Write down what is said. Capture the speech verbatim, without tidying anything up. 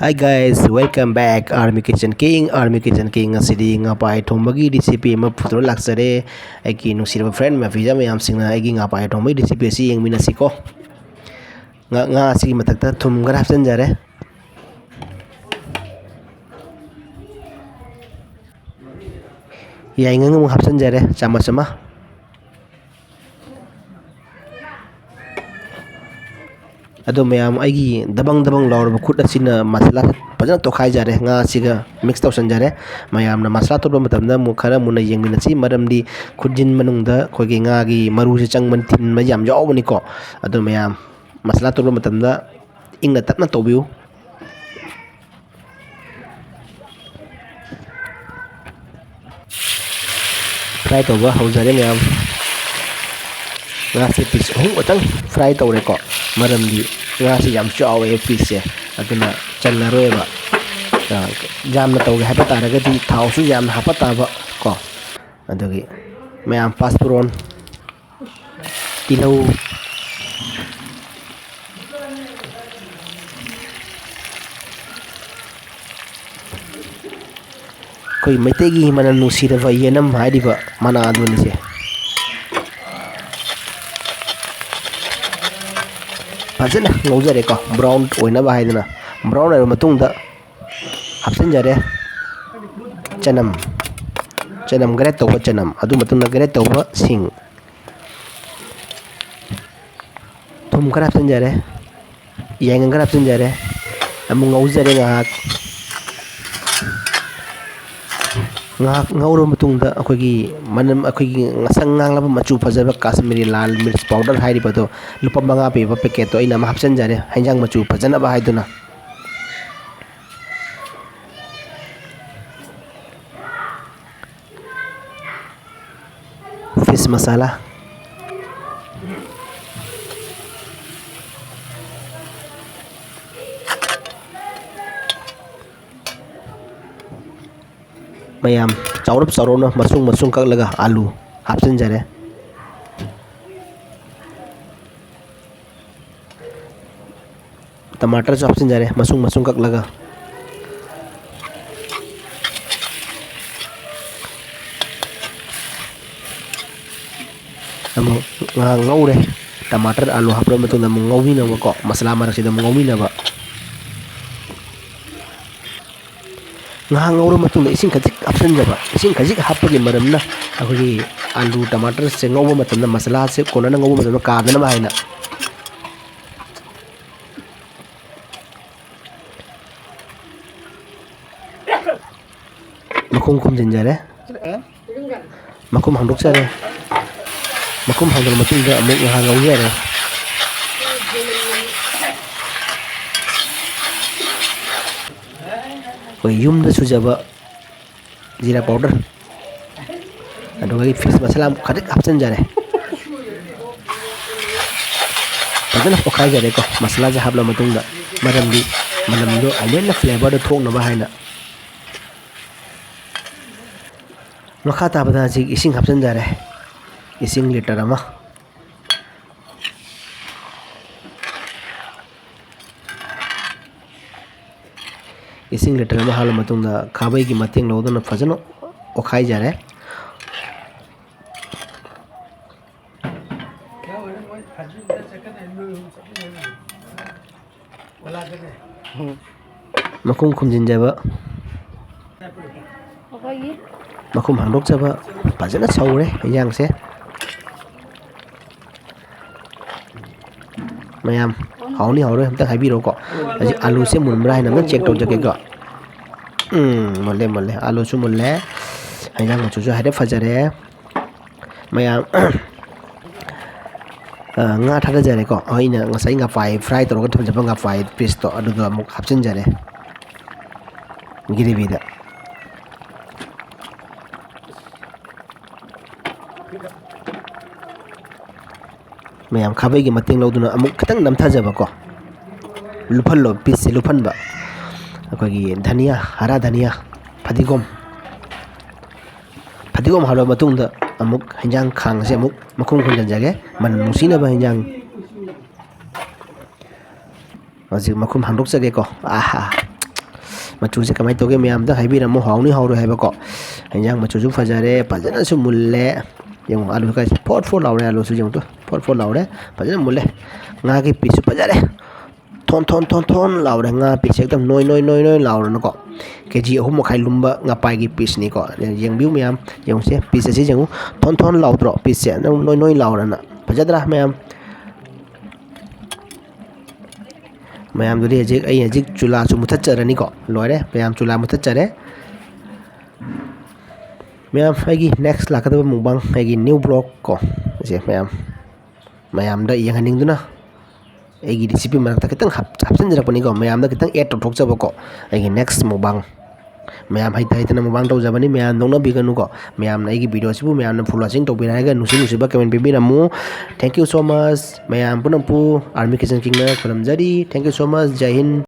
Hi guys, welcome back Army Kitchen King. Army Kitchen King ꯉꯁꯤꯗꯤ ꯉꯥꯄꯥꯏ ꯊꯣꯡꯕꯒꯤ recipe ꯑꯃ ꯄꯨꯊꯣꯔ ꯂꯥꯛꯆꯔꯦ꯫ ꯑꯩꯒꯤ ꯅꯨꯡꯁꯤꯔꯕ friend ꯃꯌꯥꯝ, ꯃꯌꯥꯝꯁꯤꯡꯅ ꯑꯩꯒꯤ ꯉꯥꯄꯥꯏ ꯊꯣꯡꯕꯒꯤ recipe ꯑꯁꯤ ꯌꯦꯡꯃꯤꯟꯅꯁꯤꯀꯣ꯫ ꯉꯥ, ꯉꯥ ꯑꯁꯤꯒꯤ ꯃꯊꯛꯇ ꯊꯨꯝ ꯈꯔ ꯍꯥꯞꯆꯤꯟꯖꯔꯦ꯫ ꯌꯥꯏꯉꯪ ꯑꯃꯨꯛ ꯍꯥꯞꯆꯤꯟꯖꯔꯦ, ꯆꯥꯃꯁ ꯑꯃ꯫ ꯑꯗꯣ ꯃꯌꯥꯝ, ꯑꯩꯒꯤ ꯗꯕꯪ ꯗꯕꯪ ꯂꯥꯎꯔꯕ ꯈꯨꯠ ꯑꯁꯤꯅ ꯃꯁꯥꯂꯥ ꯐꯖꯅ ꯇꯣꯠꯈꯥꯏꯖꯔꯦ, ꯉꯥ ꯑꯁꯤꯒ mix ꯇꯧꯁꯟꯖꯔꯦ꯫ ꯃꯌꯥꯝꯅ ꯃꯁꯥꯂꯥ ꯇꯣꯠꯄ ꯃꯇꯝꯗ ꯑꯃꯨꯛ ꯈꯔ ꯃꯨꯟꯅ ꯌꯦꯡꯃꯤꯟꯅꯁꯤ, ꯃꯔꯝꯗꯤ ꯈꯨꯠꯖꯤꯟ ꯃꯅꯨꯡꯗ ꯑꯩꯈꯣꯏꯒꯤ ꯉꯥꯒꯤ ꯃꯔꯨꯁꯦ ꯆꯪꯕ, ꯊꯤꯟꯕ ꯌꯥꯝ ꯌꯥꯎꯕꯅꯤꯀꯣ꯫ ꯑꯗꯣ ꯃꯌꯥꯝ, ꯃꯁꯥꯂꯥ ꯇꯣꯠꯄ ꯃꯇꯝꯗ ꯏꯪꯅ ꯇꯞꯅ ꯇꯧꯕꯤꯌꯨ꯫ Fry ꯇꯧꯕ ꯍꯧꯖꯔꯦ ꯃꯌꯥꯝ꯫ ꯉꯥꯁꯦ piece ꯑꯍꯨꯝ ꯈꯛꯇꯪ fry ꯇꯧꯔꯦꯀꯣ, ꯃꯔꯝꯗꯤ ꯉꯥꯁꯦ ꯌꯥꯝ ꯆꯥꯎꯋꯦ pieceꯁꯦ, ꯑꯗꯨꯅ ꯆꯜꯂꯔꯣꯏꯕ꯫ ꯑ, ꯌꯥꯝꯅ ꯇꯧꯒꯦ ꯍꯥꯏꯕ ꯇꯥꯔꯒꯗꯤ ꯊꯥꯎꯁꯨ ꯌꯥꯝꯅ ꯍꯥꯞꯄ ꯇꯥꯕ ꯀꯣ꯫ ꯑꯗꯨꯒꯤ ꯃꯌꯥꯝ, ꯄꯥꯁꯄꯨꯔꯣꯟ, ꯇꯤꯜꯍꯧ, ꯑꯩꯈꯣꯏ ꯃꯩꯇꯩꯒꯤ ꯃꯅꯝ ꯅꯨꯡꯁꯤꯔꯕ ꯌꯦꯅꯝ ꯍꯥꯏꯔꯤꯕ ꯃꯅꯥ ꯑꯗꯨꯅꯤꯁꯦ꯫ ꯐꯖꯅ ꯉꯧꯖꯔꯦꯀꯣ, brown ꯑꯣꯏꯅꯕ ꯍꯥꯏꯗꯅ꯫ Brown ꯑꯣꯏꯔꯕ ꯃꯇꯨꯡꯗ ꯍꯥꯞꯆꯤꯟꯖꯔꯦ ꯆꯅꯝ, ꯆꯅꯝ, grate ꯇꯧꯕ ꯆꯅꯝ, ꯑꯗꯨ ꯃꯇꯨꯡꯗ grate ꯇꯧꯕ ꯁꯤꯡ, ꯊꯨꯝ ꯈꯔ ꯍꯥꯞꯆꯤꯟꯖꯔꯦ, ꯌꯥꯏꯉꯪ ꯈꯔ ꯍꯥꯞꯆꯤꯟꯖꯔꯦ, ꯑꯃꯨꯛ ꯉꯧꯖꯔꯦ ꯉꯥꯏꯍꯥꯛ꯫ ꯉꯥꯏꯍꯥꯛ ꯉꯧꯔꯕ ꯃꯇꯨꯡꯗ ꯑꯩꯈꯣꯏꯒꯤ ꯃꯅꯝ, ꯑꯩꯈꯣꯏꯒꯤ ꯉꯁꯪ ꯉꯥꯡꯂꯕ ꯃꯆꯨ ꯐꯖꯕ Kashmiri ꯂꯥꯜ ꯃꯤꯔꯆ powder ꯍꯥꯏꯔꯤꯕꯗꯣ, ꯂꯨꯄꯥ ꯃꯉꯥ ꯄꯤꯕ packetꯇꯣ ꯑꯩꯅ ꯑꯃ ꯍꯥꯞꯆꯤꯟꯖꯔꯦ, ꯍꯤꯟꯖꯥꯡ ꯃꯆꯨ ꯐꯖꯅꯕ ꯍꯥꯏꯗꯨꯅ꯫ Fish masala꯫ ꯃꯌꯥꯝ, ꯆꯥꯎꯔꯞ ꯆꯥꯎꯔꯞꯅ ꯃꯁꯨꯡ ꯃꯁꯨꯡ ꯀꯛꯂꯒ ꯑꯥꯂꯨ ꯍꯥꯞꯆꯤꯟꯖꯔꯦ꯫ ꯇꯃꯥꯇꯔꯁꯨ ꯍꯥꯞꯆꯤꯟꯖꯔꯦ, ꯃꯁꯨꯡ ꯃꯁꯨꯡ ꯀꯛꯂꯒ꯫ ꯑꯃꯨꯛ ꯉꯥꯏꯍꯥꯛ ꯉꯧꯔꯦ꯫ ꯇꯃꯥꯇꯔ, ꯑꯥꯂꯨ ꯍꯥꯞꯄ ꯃꯇꯨꯡꯗ ꯑꯃꯨꯛ ꯉꯧꯕꯤꯅꯕꯀꯣ, ꯃꯁꯥꯂꯥ ꯃꯔꯛꯁꯤꯗ ꯑꯃꯨꯛ ꯉꯧꯕꯤꯅꯕ꯫ ꯉꯥꯏꯍꯥꯛ ꯉꯧꯔ ꯃꯇꯨꯡꯗ ꯏꯁꯤꯡ ꯈꯖꯤꯛ ꯍꯥꯞꯆꯤꯟꯖꯕ꯫ ꯏꯁꯤꯡ ꯈꯖꯤꯛ ꯍꯥꯞꯄꯒꯤ ꯃꯔꯝꯅ ꯑꯩꯈꯣꯏꯒꯤ ꯑꯥꯂꯨ ꯇꯃꯥꯇꯔꯁꯦ ꯉꯧꯕ ꯃꯇꯝꯗ, ꯃꯁꯥꯂꯥꯁꯦ ꯀꯣꯟꯅꯅ ꯉꯧꯕ ꯃꯇꯝꯗ ꯀꯥꯗꯅꯕ ꯍꯥꯏꯅ꯫ ꯃꯈꯨꯝ ꯈꯨꯝꯖꯤꯟꯖꯔꯦ꯫ ꯃꯈꯨꯝ ꯍꯥꯡꯗꯣꯛꯆꯔꯦ꯫ ꯃꯈꯨꯝ ꯍꯥꯡꯗꯣꯛꯑ ꯃꯇꯨꯡꯗ ꯑꯃꯨꯛ ꯉꯥꯏꯍꯥꯛ ꯉꯧꯖꯔꯦ꯫ ꯑꯩꯈꯣꯏ ꯌꯨꯝꯗ ꯁꯨꯖꯕ ꯖꯤꯔꯥ ꯄꯥꯎꯗꯔ, ꯑꯗꯨꯒ ꯑꯩ ꯐꯤꯁ ꯃꯁꯥꯂꯥ ꯈꯖꯤꯛ ꯍꯥꯞꯆꯤꯟꯖꯔꯦ꯫ ꯐꯖꯅ ꯑꯣꯠꯈꯥꯏꯖꯔꯦꯀꯣ, ꯃꯁꯥꯂꯥꯁꯦ ꯍꯥꯞꯂ ꯃꯇꯨꯡꯗ, ꯃꯔꯝꯗꯤ ꯃꯅꯝꯗꯣ ꯑꯃꯨꯛ ꯍꯦꯟꯅ ꯐ꯭ꯂꯦꯕꯔꯗꯣ ꯊꯣꯛꯅꯕ ꯍꯥꯏꯅ꯫ ꯃꯈꯥ ꯇꯥꯕꯗ ꯍꯧꯖꯤꯛ ꯏꯁꯤꯡ ꯍꯥꯞꯆꯤꯟꯖꯔꯦ, ꯏꯁꯤꯡ ꯂꯤꯇꯔ ꯑꯃ꯫ ꯏꯁꯤꯡ ꯂꯤꯇꯔ ꯑꯃ ꯍꯥꯞꯂ ꯃꯇꯨꯡꯗ ꯈꯥꯕꯩꯒꯤ ꯃꯇꯦꯡ ꯂꯧꯗꯨꯅ ꯐꯖꯅ ꯑꯣꯠꯈꯥꯏꯖꯔꯦ꯫ ꯃꯈꯨꯝ ꯈꯨꯝꯖꯤꯟꯖꯕ, ꯑꯩꯈꯣꯏꯒꯤ ꯃꯈꯨꯝ ꯍꯥꯡꯗꯣꯛꯆꯕ, ꯐꯖꯅ ꯁꯧꯔꯦ ꯏꯟꯖꯥꯡꯁꯦ꯫ ꯃꯌꯥꯝ, ꯍꯥꯎꯅꯤ ꯍꯥꯎꯔꯣꯏ ꯑꯝꯇ ꯍꯥꯏꯕꯤꯔꯛꯑꯣꯀꯣ꯫ ꯍꯧꯖꯤꯛ ꯑꯥꯂꯨꯁꯦ ꯃꯨꯟꯕ꯭ꯔꯥ ꯍꯥꯏꯅ ꯑꯝꯇ ꯆꯦꯛ ꯇꯧꯖꯒꯦꯀꯣ꯫ ꯎꯝ, ꯃꯨꯜꯂꯦ, ꯃꯨꯜꯂꯦ, ꯑꯥꯂꯨꯁꯨ ꯃꯨꯜꯂꯦ, ꯍꯦꯟꯖꯥꯡ ꯃꯆꯨꯁꯨ ꯍꯥꯏꯐꯦꯠ ꯐꯖꯔꯦ꯫ ꯃꯌꯥꯝ, ꯑ, ꯉꯥ ꯊꯥꯗꯖꯔꯦꯀꯣ꯫ ꯑꯩꯅ ꯉꯁꯥꯏ ꯉꯄꯥꯏ ꯐ꯭ꯔꯥꯏ ꯇꯧꯔꯒ ꯊꯝꯖꯕ ꯉꯄꯥꯏ ꯄꯤꯁꯇꯣ ꯑꯗꯨꯗꯣ ꯑꯃꯨꯛ ꯍꯥꯞꯆꯤꯟꯖꯔꯦ ꯒ꯭ꯔꯦꯚꯤꯗ꯫ ꯃꯌꯥꯝ ꯈꯥꯕꯩꯒꯤ ꯃꯇꯦꯡ ꯂꯧꯗꯨꯅ ꯑꯃꯨꯛ ꯈꯤꯇꯪ ꯅꯝꯊꯖꯕꯀꯣ, ꯂꯨꯞꯍꯜꯂꯣ, ꯄꯤꯁꯁꯦ ꯂꯨꯞꯍꯟꯕ꯫ ꯑꯩꯈꯣꯏꯒꯤ ꯙꯅꯤꯌꯥ, ꯍꯔꯥ ꯙꯅꯤꯌꯥ, ꯐꯗꯤꯒꯣꯝ, ꯐꯗꯤꯒꯣꯝ ꯍꯥꯞꯂꯕ ꯃꯇꯨꯡꯗ ꯑꯃꯨꯛ ꯍꯤꯟꯖꯥꯡ ꯈꯥꯡꯁꯦ ꯑꯃꯨꯛ ꯃꯈꯨꯝ ꯈꯨꯝꯖꯤꯟꯖꯒꯦ, ꯃꯅꯝ ꯅꯨꯡꯁꯤꯅꯕ ꯍꯤꯟꯖꯥꯡ꯫ ꯍꯧꯖꯤꯛ ꯃꯈꯨꯝ ꯍꯥꯡꯗꯣꯛꯆꯒꯦꯀꯣ꯫ ꯑꯍꯥ, ꯃꯆꯨꯁꯦ ꯀꯃꯥꯏꯅ ꯇꯧꯒꯦ ꯃꯌꯥꯝꯗ ꯍꯥꯏꯕꯤꯔꯝꯃꯣ, ꯍꯥꯎꯅꯤ ꯍꯥꯎꯔꯣꯏ ꯍꯥꯏꯕꯀꯣ꯫ ꯍꯤꯟꯖꯥꯡ ꯃꯆꯨꯁꯨ ꯐꯖꯔꯦ, ꯐꯖꯅꯁꯨ ꯃꯨꯜꯂꯦ꯫ ꯌꯦꯡꯉꯣ, ꯑꯂꯨ ꯀꯥꯏꯁꯦ ꯐꯣꯠ ꯐꯣꯠ ꯂꯥꯎꯔꯦ, ꯑꯂꯨꯁꯨ ꯌꯦꯡꯉꯨ ꯇꯨ, ꯐꯣꯠ ꯐꯣꯠ ꯂꯥꯎꯔꯦ, ꯐꯖꯅ ꯃꯨꯜꯂꯦ꯫ ꯉꯥꯒꯤ ꯄꯤꯁꯁꯨ ꯐꯖꯔꯦ, ꯊꯣꯟ ꯊꯣꯟ ꯊꯣꯟ ꯊꯣꯟ ꯂꯥꯎꯔꯦ꯫ ꯉꯥ ꯄꯤꯁꯁꯦ ꯑꯦꯛꯗꯝ ꯅꯣꯏ ꯅꯣꯏ ꯅꯣꯏ ꯅꯣꯏ ꯂꯥꯎꯔꯅꯀꯣ꯫ ꯀꯦ ꯖꯤ ꯑꯍꯨꯝ ꯃꯈꯥꯏ ꯂꯨꯝꯕ ꯉꯥꯄꯥꯏꯒꯤ ꯄꯤꯁꯅꯤꯀꯣ꯫ ꯌꯦꯡꯕꯤꯌꯨ ꯃꯌꯥꯝ, ꯌꯦꯡꯉꯨꯁꯦ, ꯄꯤꯁ ꯑꯁꯤ ꯌꯦꯡꯉꯨ, ꯊꯣꯟ ꯊꯣꯟ ꯂꯥꯎꯗ꯭ꯔꯣ? ꯄꯤꯁꯁꯦ ꯑꯗꯨꯝ ꯅꯣꯏ ꯅꯣꯏ ꯂꯥꯎꯔꯅ꯫ ꯐꯖꯗ꯭ꯔꯥ ꯃꯌꯥꯝ? ꯃꯌꯥꯝꯗꯨꯗꯤ ꯍꯧꯖꯤꯛ ꯑꯩ ꯍꯧꯖꯤꯛ ꯆꯨꯂꯥꯁꯨ ꯃꯨꯊꯠꯆꯔꯅꯤꯀꯣ꯫ ꯂꯣꯏꯔꯦ ꯃꯌꯥꯝ, ꯆꯨꯂꯥ ꯃꯨꯊꯠꯆꯔꯦ꯫ ꯃꯌꯥꯝ, ꯑꯩꯒꯤ next ꯂꯥꯛꯀꯗꯕ mukbang, ꯑꯩꯒꯤ new vlog ꯀꯣ, ꯁꯦ ꯃꯌꯥꯝ, ꯃꯌꯥꯝꯗ ꯌꯦꯡꯍꯟꯅꯤꯡꯗꯨꯅ ꯑꯩꯒꯤ recipe ꯃꯔꯛꯇ ꯈꯤꯇꯪ ꯍꯥꯞ-, ꯍꯥꯞꯆꯤꯟꯖꯔꯛꯄꯅꯤꯀꯣ, ꯃꯌꯥꯝꯗ ꯈꯤꯇꯪ add ꯇꯧꯊꯣꯛꯆꯕꯀꯣ, ꯑꯩꯒꯤ next mukbang꯫ ꯃꯌꯥꯝ, ꯍꯩꯇ ꯍꯩꯇꯅ mukbang ꯇꯧꯖꯕꯅꯤ, ꯃꯌꯥꯝ ꯅꯣꯛꯅꯕꯤꯒꯅꯨꯀꯣ꯫ ꯃꯌꯥꯝꯅ ꯑꯩꯒꯤ video ꯑꯁꯤꯕꯨ ꯃꯌꯥꯝꯅ full watching ꯇꯧꯕꯤꯔꯦ ꯍꯥꯏꯔꯒ ꯅꯨꯡꯁꯤ ꯅꯨꯡꯁꯤꯕ comment ꯄꯤꯕꯤꯔꯝꯃꯨ꯫ Thank you so much꯫ ꯃꯌꯥꯝ ꯄꯨꯝꯅꯃꯛꯄꯨ Army Kitchen Kingꯅ ꯈꯨꯔꯨꯝꯖꯔꯤ꯫ Thank you so much꯫ Jai Hind.